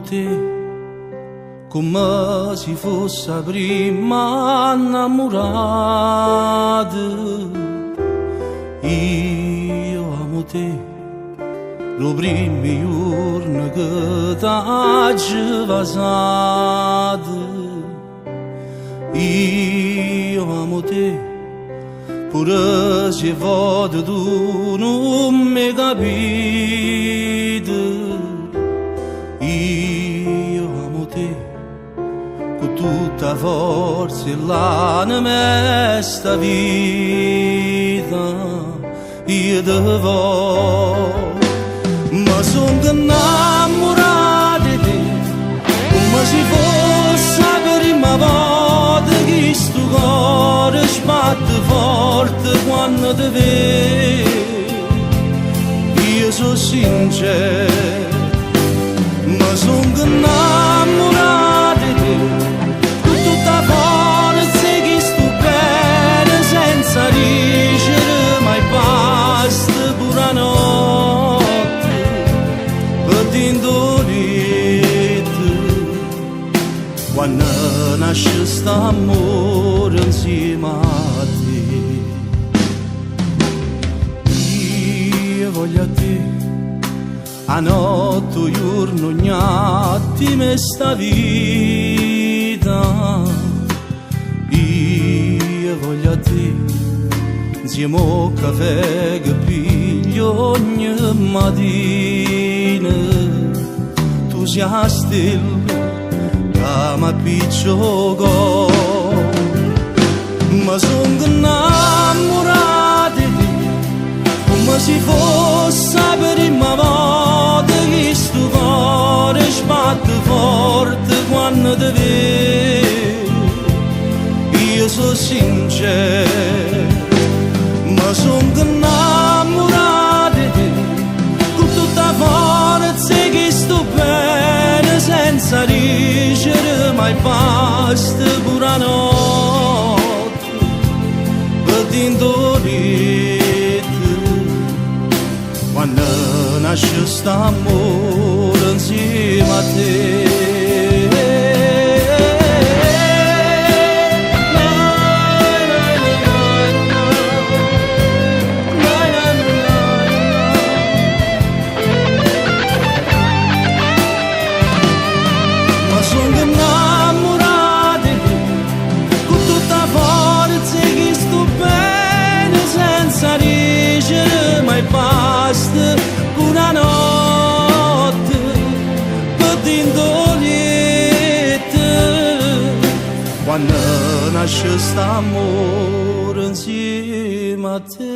te comme si fosse 'a primma 'nnammurata. Io amo te d' 'o primmo juorno che t'aggio vasato. Io amo te pure si 'e vote tu nun me capito. Io amo te cu tutta 'a forza 'e l'anema 'e sta vita. Io te voglio. Me songo 'nnammurato 'e te comme si fosse 'a primma vota chistu core sbatte forte quanno te vede. Io so' sincero, me songo 'nnammurato 'e te cu tutta 'a forza 'e chistu bene senza dicere mai basta pure 'a notte pe dint' 'o lietto quanno nasce st'ammore 'nsieme a te. Io voglio a te, 'a notte, 'o juorno, ogni attimo 'e sta vita. Io voglio a te, 'nsieme 'o cafè che piglio ogni matina. Tu si 'a stella ca m'appiccia 'o core. Me songo 'nnammurato 'e te comme si fosse 'a primma vota chistu core sbatte forte quanno te vede. Io so' sincero, me songo 'nnammurato 'e te cu tutta 'a forza 'e chistu bene senza dicere mai basta pure 'a notte pe dint' 'o lietto quanno nasce st'ammore 'nsieme a te. Me songo 'nnammurato 'e te cu tutta 'a forza 'e chistu bene senza dicere mai basta pure 'a notte pe dint' 'o lietto quanno nasce st'ammore 'nsieme a te.